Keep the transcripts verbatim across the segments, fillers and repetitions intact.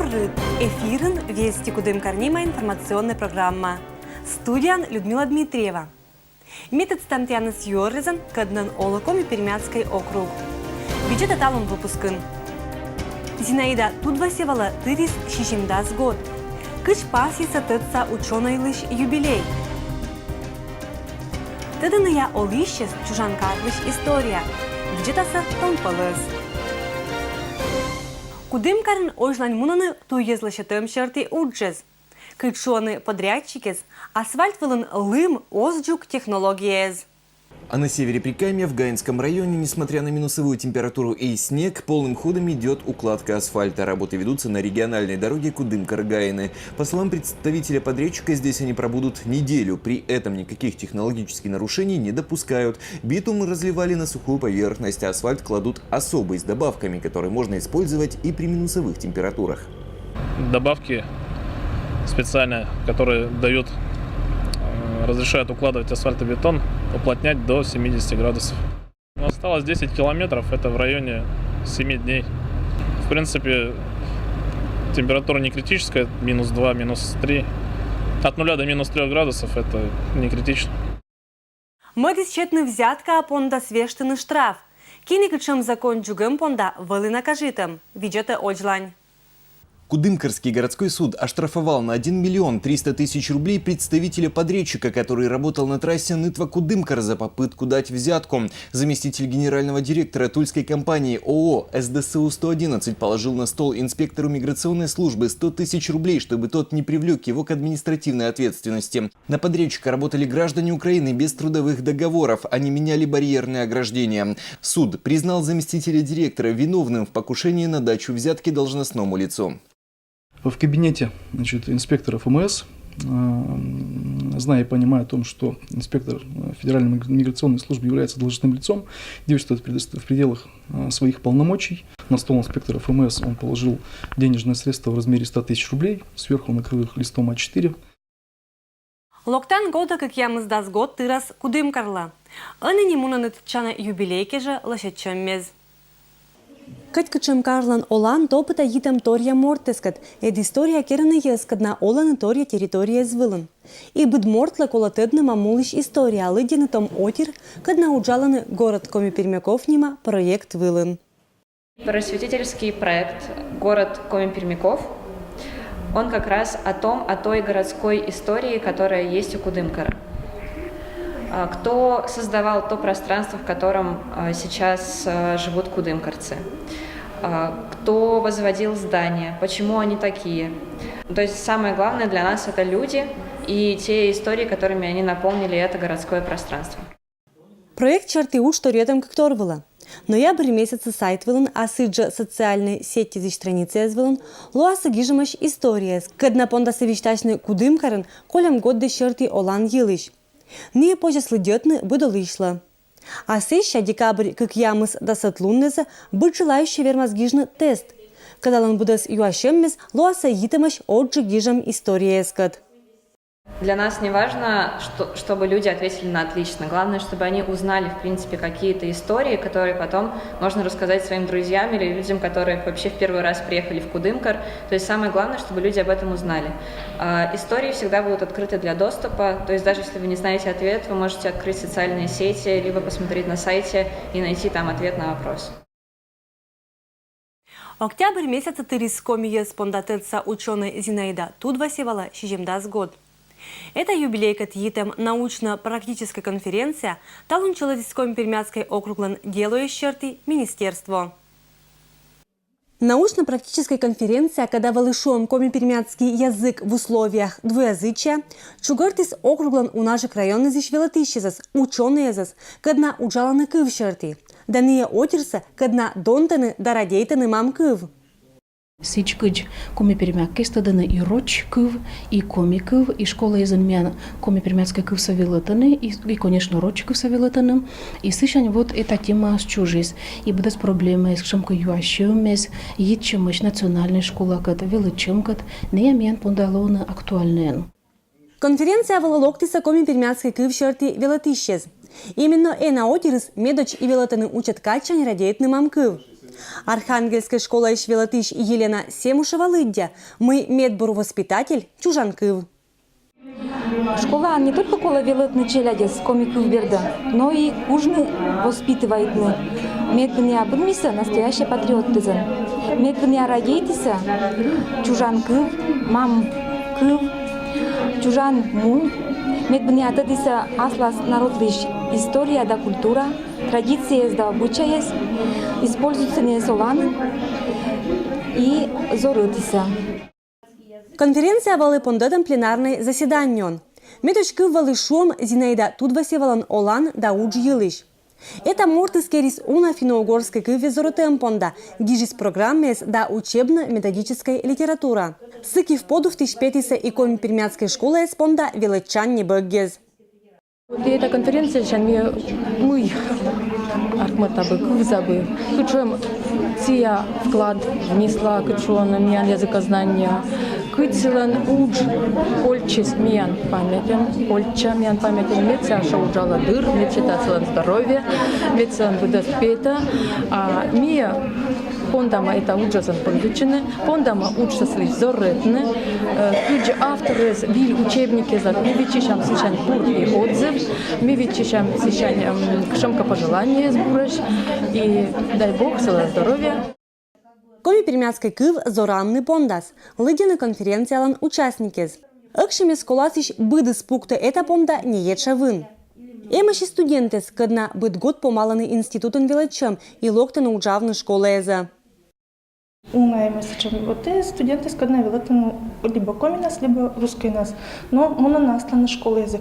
Эфирын «Вести Кудымкар» нима информационная программа. Студияын Людмила Дмитриева. Ми тӧдмӧдам тіянӧс юӧрӧн, кӧднӧн олӧ Коми Пермяцкӧй округ. Видзӧдӧ талун выпускын. Зинаида Тудвасевалӧ тырис сизимдас год. Кыдз пасйис тӧдса учёнӧйлысь юбилей? Тӧдӧ-ӧ олысьяс чужан карлысь история? Видзӧдасӧ томпӧлӧс. Кудымкарын озьлань мунӧны туйӧс лӧсьӧдӧм сьӧрті уджыс. Кыдз шуӧны подрядчикыс, асфальт вылын лым оз дзук технологияӧс. А на севере Прикамья, в Гаинском районе, несмотря на минусовую температуру и снег, полным ходом идёт укладка асфальта. Работы ведутся на региональной дороге Кудымкар-Гаины. По словам представителя подрядчика, здесь они пробудут неделю. При этом никаких технологических нарушений не допускают. Битум разливали на сухую поверхность, а асфальт кладут особый, с добавками, которые можно использовать и при минусовых температурах. Добавки специальные, которые дают, э, разрешают укладывать асфальтобетон, уплотнять до семидесяти градусов. Осталось десять километров, это в районе семи дней. В принципе, температура не критическая, минус два, минус три. От нуля до минус трёх градусов это не критично. Мӧдіс сетны взяткаӧ, а пондас вештыны штраф. Кин и кутшӧм закон дзугӧм понда вӧлі накажитӧм, видзӧдӧ озьлань. Кудымкарский городской суд оштрафовал на один миллион триста тысяч рублей представителя подрядчика, который работал на трассе Нытва-Кудымкар, за попытку дать взятку. Заместитель генерального директора тульской компании ООО «СДСУ сто одиннадцать» положил на стол инспектору миграционной службы сто тысяч рублей, чтобы тот не привлёк его к административной ответственности. На подрядчика работали граждане Украины без трудовых договоров, они меняли барьерные ограждения. Суд признал заместителя директора виновным в покушении на дачу взятки должностному лицу. В кабинете, значит, инспектора ФМС, э, зная и понимая о том, что инспектор, э, Федеральной миграционной службы является должностным лицом, действует в пределах, э, своих полномочий. На стол инспектора ФМС он положил денежное средство в размере ста тысяч рублей, сверху накрыл их листом А четыре. Локтан годӧ кӧкъямысдас год тырас Кудымкарлӧ. Ӧні нин мунӧны тӧдчанӧ юбилей кежӧ лӧсьӧдчӧммес. Кӧть кутшӧм карлӧн олан топыда йитӧм торъя мортыскӧд, ӧд история керӧны йӧзкӧд, кодъяс олӧны торъя территорияяс вылын. И быд мортлы колӧ тӧдны мам мулысь история, лыддьыны том отир, кодъяс уджалӧны «Город коми-пермяков» нима проект вылын. Просветительский проект «Город коми-пермяков», он как раз о том, о той городской истории, которая есть у Кудымкара. А, кто создавал то пространство, в котором, а, сейчас, а, живут кудымкарцы? А, кто возводил здания? Почему они такие? То есть самое главное для нас — это люди и те истории, которыми они наполнили это городское пространство. Проект сьӧрті удж торйӧдӧм кык тор вылӧ. Ноябрь месяцын сайт вылын, а сідзжӧ социальнӧй сетьясысь страницаяс вылын лоасны гижӧмъяс историяяс, кодъяс пондас висьтасьны Кудымкарын кольӧм годдысь сьӧрті олан йылысь. Найӧс позяс лыддьӧдны быд олысьлы. А сэсся декабрь кӧкъямысдасӧд луннас быд желающий вермас гижны тест, кодъяслӧн быдӧс юасьӧммес лоасны йитӧмӧсь ордджык гижӧм историяяскӧд. Для нас не важно, что, чтобы люди ответили на отлично. Главное, чтобы они узнали, в принципе, какие-то истории, которые потом можно рассказать своим друзьям или людям, которые вообще в первый раз приехали в Кудымкар. То есть самое главное, чтобы люди об этом узнали. А, истории всегда будут открыты для доступа. То есть даже если вы не знаете ответ, вы можете открыть социальные сети, либо посмотреть на сайте и найти там ответ на вопрос. Октябрь месяцын тырис коми йӧз понда тӧдса учёнӧй Зинаида Тудвасевалӧ сизимдас год. Ӧд юбилейкӧд йитӧм научно-практическӧй конференция талун чӧлӧдіс Коми-Пермяцкӧй округлӧн делояс сьӧрті министерство. Научно-практическӧй конференция, кодъяс вылӧ шуӧм «Коми-пермяцкий язык в условиях двуязычия», чукӧртіс округлӧн унаджык районъясысь велӧтысьясӧс, учёнӧйясӧс, кодъяс уджалӧны кыв сьӧрті, да найӧ отирсӧ, кодъяс донтӧны да радейтӧны мам кыв. Сідз кыдз коми-пермяк кез тӧдӧны и роч кыв, и коми кыв, и школаязын миян коми-пермяцкӧй кывсӧ велӧтӧны, и, и, конечно, роч кывсӧ велӧтӧны. И сысянь вот эта темаыс чужис, и быдӧс проблемаыс, кутшӧмкӧ юасьӧмъяс, йитчӧмаӧсь национальнӧй школакӧд, велӧтчӧмкӧд, найӧ миян понда лоӧны актуальнӧйӧн. Конференция вылӧ локтісны коми-пермяцкӧй кыв сьӧрті велӧтысьяс. Именно ӧні отирыс медодз и велӧтӧны учӧт кадсянь радейтны мам кыв. Архангельскӧй школаысь велӧтысь Елена Семушева лыддьӧ, мый медбур воспитатель — чужан кыв. Школаын не только колӧ велӧтны челядьӧс коми кыв бердӧ, но и кужны воспитывайтны медбур пыдмисӧ настоящӧй патриоттӧзӧн. Медбур радейтісӧ чужан кыв, мам кыв, чужан му. Медбур тӧдісӧ аслас народлысь история да культура, традицияяс да обычаяяс, используйтісӧ нин оланын и зорӧтісӧ. Конференция вӧлі пондӧтӧм пленарнӧй заседаниеын. Медводз кыв вӧлі шуӧм Зинаида Тудвасевалӧн олан да удж йылысь. Эта мортыс керис уна финно-угорскӧй кывйӧ зорӧтӧм понда, гижис программаяс да учебно-методическӧй литература. Сы кыв подувтысь петісӧ и коми-пермяцкӧй школаяс понда велӧдчан небӧггес. Вот и эта конференциясянь ми мый артмӧ, та бы, кывза бы, кытшӧм сія вклад внесла, кытшӧм миян языкознание, кыдз сылӧн удж кольччис миян памятьын, кольчча миян памятьын, мед сія ещӧ уджалӧ дыр, мед сія сылӧн здоровье, мед сылӧн быдӧс петӧ, а ми пондам эта уджӧсӧн пӧлӧсьыны, пондам уджсӧ сылысь зорӧтны, э, кыдз авторыс выль учебникъяслы, ми виччысям сысянь бур и отзыв, ми виччысям сысянь, м, кутшӧмкӧ пожелание збыльысь, и дай бог сылы здоровья. Коми-пермяцкӧй кыв зорамны пондас, лыддьӧны конференциялӧн участникъяс. Ӧксимӧс коласьысь быдыс пуктӧ эта понда неетша вын. Эмӧсь и студентъяс, кӧдна быд год помалӧны институтын велӧдчӧм и локтӧны уджавны школаясӧ. Уна эмӧсь сэтшӧм, вот и студентъяс, кӧдна велӧдтӧны либӧ коминас, либӧ русскӧйнас, но мунӧны асланыс школаясӧ.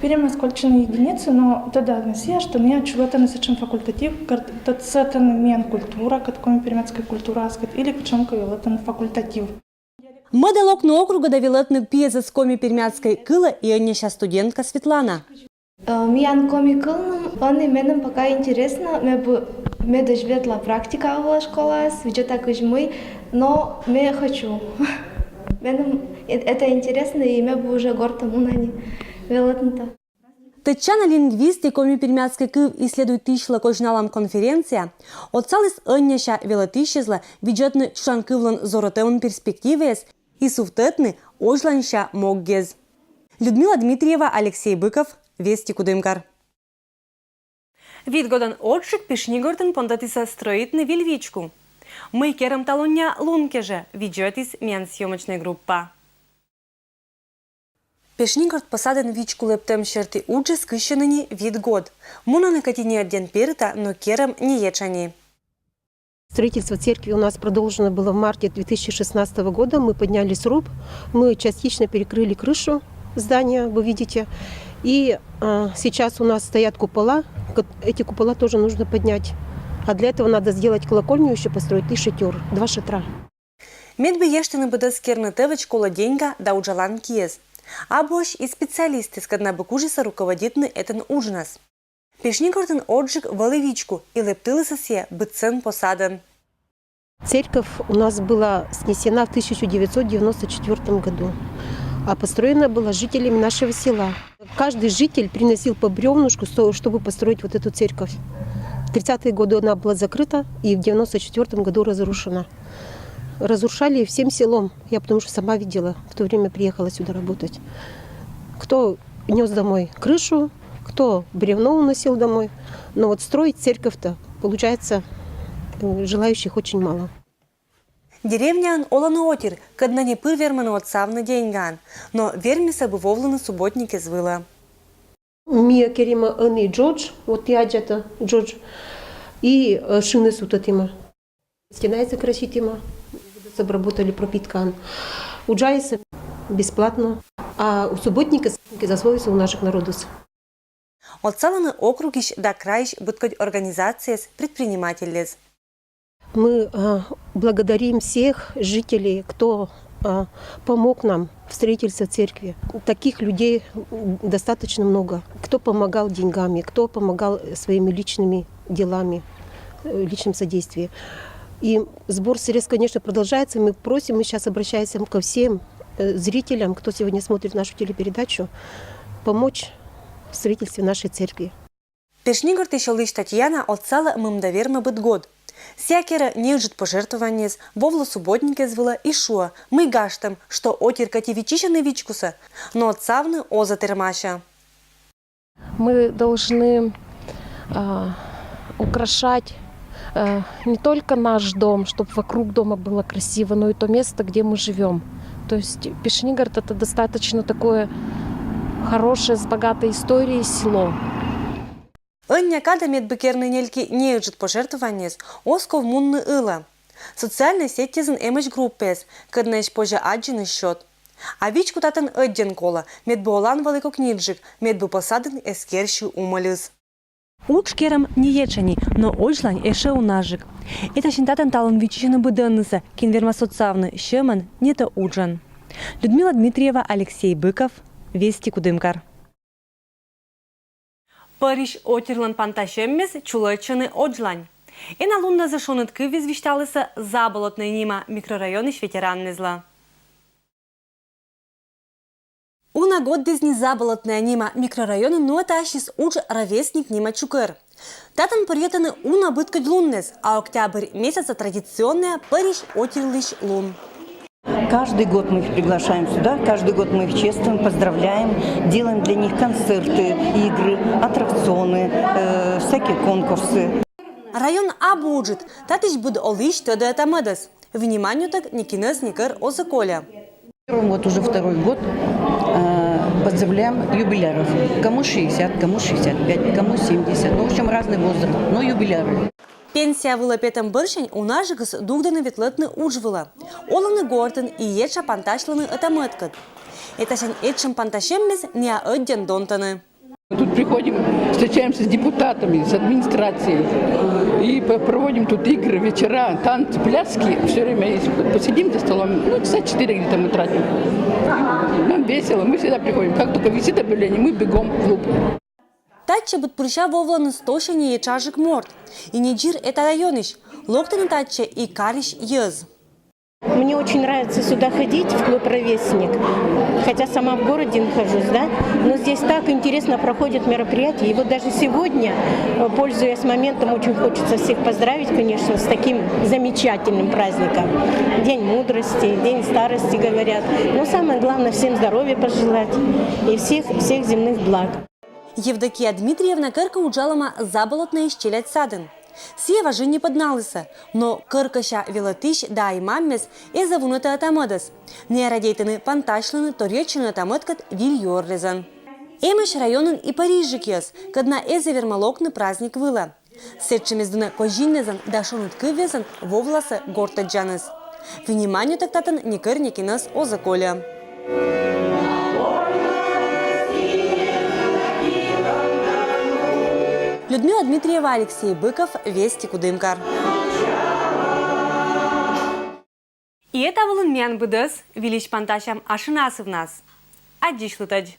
Пермяс кольччӧны единицы, но тӧдӧны сія, что миян чукӧртӧны сэтшӧм факультатив, кӧрт-, тӧдсӧтӧны миян культура, кӧть коми-пермяцкӧй культура аскӧд, или кутшӧмкӧ велӧдтӧны факультатив. Мӧдӧ локны округӧ да велӧдны пиӧсӧс коми-пермяцкӧй кылӧ и ӧньӧся студентка Светлана. Э, миян коми кылным ӧні меным пока интереснӧ, ме бы медводз ветла практикаӧ школаас, видзӧда кыдз мый, но ме хочу. Меным э-, это интереснӧ, и ме бы уже гортӧ муна ни велӧдны. Тӧдчана лингвист и коми-пермяцкӧй кыв исследуйтысьлы козьналан конференция отсаліс ӧньӧся велӧдысьяслы видзӧдны чужан кывлӧн зорӧтӧмын перспективаяс и сувтӧдны озьланься моггес. Людмила Дмитриева, Алексей Быков, Вести Кудымкар. Вит гӧдӧн отшӧг Пешнигортын пондӧтісӧ строитны виль вичку. Мый керӧм талунъя лун кежӧ, видзӧдіс миян съёмочнӧй группа. Пешнигорт посадын вичку лэптӧм серти уджӧс кыссьӧны ни вит год. Мунӧны кӧть и не ӧдйӧн перыта, но керӧм неетша ни. Строительство церкви у нас продолжено было в марте две тысячи шестнадцатого года. Мы подняли сруб, мы частично перекрыли крышу здания, вы видите. И а, сейчас у нас стоят купола. Ко-, эти купола тоже нужно поднять. А для этого надо сделать колокольню, еще построить и шатер, два шатра. Мед бы ештыны быдӧс кернытӧ вӧч колӧ деньга да уджалан киӧс. Абуӧсь и специалистъяс, кӧдна бы кужисӧ руководитны этӧн уджнас. Пешнигортын отшӧг вӧлі вичку, и лэптылісӧ сійӧ быдсӧн посадӧн. Церковь у нас была снесена в тысяча девятьсот девяносто четвёртом году, а построена была жителями нашего села. Каждый житель приносил по бревнышку, сто-, чтобы построить вот эту церковь. В тридцатые годы она была закрыта и в девяносто четвёртом году разрушена. Разрушали всем селом. Я потому что сама видела, в то время приехала сюда работать. Кто нёс домой крышу, кто бревно уносил домой. Но вот строить церковь-то, получается, э, желающих очень мало. Деревняын олӧны отир, кӧдна не пыр вермӧны отсавны деньгаӧн, но вермисӧ бы вӧвлыны субботникъяс вылӧ. Ми керим ӧні джодж, вот ті аддзатӧ, джодж, и, э, шины сувтӧдім. Стенаӧс краситім, обработали пропиткаӧн. Уджаыс бесплатно, а у субботникъяс, субботникъяс асловисӧ у наших народыс. Отсалӧны округысь да крайысь быдкодь организацияяс, предпринимательяс. Мы, а, благодарим всех жителей, кто, а, помог нам в строительстве церкви. Таких людей, м, достаточно много. Кто помогал деньгами, кто помогал своими личными делами, э, личным содействием. И сбор средств, конечно, продолжается. Мы просим, мы сейчас обращаемся ко всем, э, зрителям, кто сегодня смотрит нашу телепередачу, помочь в строительстве нашей церкви. Пешнигортысь олысь Татьяна отсалӧ мымда вермӧ быд год. Сія керӧ неыджыд пожертвованиез вовлӧ субботникез вылӧ и шуӧ, мый гажтӧм, что отир кӧть и виччысьӧны вичкусӧ, но отсавны оз ӧтармасьӧ. Мы должны а, украшать э, не только наш дом, чтобы вокруг дома было красиво, но и то место, где мы живем. То есть Пешенигород — это достаточно такое хорошее, с богатой историей село. Ӧнія кадӧ, мед бы керны нелькӧ неыджыд пожертвованиез, оз ков мунны ылӧ. Социальнӧй сетьясын эмӧсь группаяс, кӧднаысь позьӧ аддзыны счёт. А вичку татӧн ӧддьӧн колӧ, мед бы олан вӧлі кокниджык, мед бы посадын эз керсьы умӧльыс. Удж керӧм не етшӧні, но одзлань ещӧ унажык. Этасянь татӧн талун виччысьӧны быдӧннысӧ, кин вермас отсавны сьӧмӧн, не то уджӧн. Людмила Дмитриева, Алексей Быков, Вести Кудымкар. Пӧрысь отирлӧн пантасьӧммес чулӧйтчӧны одзлань. Ӧні лунназы шоныд кывйыс висьталісӧ Заболотнӧй нима микрорайонысь ветераннезлы. Уна гортдіс ни Заболотнӧй нима микрорайонын нуӧдасис удж «Ровесник» нима чукӧр. Татӧн пӧръятӧны уна быдкодь луннас, а октябрь месяцын традиционнӧя пӧрысь отирлысь лун. Каждый год мы их приглашаем сюда, каждый год мы их чествуем, поздравляем, делаем для них концерты, игры, аттракционы, э, всякие конкурсы. Район абу уджыд, татысь быд олысь тӧдӧ ӧта-мӧдӧс. Вниманиетӧг некинӧс некор оз кольӧ. Вот уже второй год э, поздравляем юбиляров. Кому шестьдесят, кому шестьдесят пять, кому семьдесят. Ну, в общем, разный возраст, но юбиляры. Пенсия вылӧ петӧм бӧрсянь унажыкыс дугдӧны ветлӧдны удж вылӧ. Олӧны гортын и етша пантасьлӧны ӧта-мӧдкӧд. Этасянь этшӧм пантасьӧммес ниа ӧддьӧн донтӧны. Мы тут приходим, встречаемся с депутатами, с администрацией. И п- проводим тут игры, вечера, танцы, пляски. Все время есть. Посидим за столом, ну, часа четыре где-то мы тратим. Нам весело, мы всегда приходим. Как только висит объявление, мы бегом в клуб. Татчӧ быд пырся вӧвлӧны сто сяма етшаджык морт. И не дзир эта районысь, локтӧны татчӧ и карысь йӧз. Мне очень нравится сюда ходить, в клуб «Ровесник». Хотя сама в городе нахожусь, да? Но здесь так интересно проходят мероприятия. И вот даже сегодня, э, пользуясь моментом, очень хочется всех поздравить, конечно, с таким замечательным праздником. День мудрости, день старости, говорят. Но самое главное, всем здоровья пожелать и всех, всех земных благ. Евдокия Дмитриевна керка уджалӧма Заболотнӧйысь челядь садын. Сійӧ важиниа пӧдналісӧ, но керкаысь велӧдысь да ай-маммес эз вунӧдтӧ ӧта-мӧдӧс. Ниа радейтӧны пантасьлыны, торйӧдчыны ӧта-мӧдкӧд виль юӧррезӧн. Эмӧсь районын и пӧрысьджыкъяс, кӧдна эз вермӧ локны праздник вылӧ. Сэтшӧмъяс дінӧ козиннезан да шоныд кывъясӧн вӧвласӧ гортӧддзаныс. Вниманиетӧг татӧн некор некинӧс оз кольӧ. Людмила Дмитриева, Алексей Быков, Вести Кудымкар. И эта вылын миян быдӧс. Выльысь пантасям ашанасывнас. Аддзысьлытӧдз.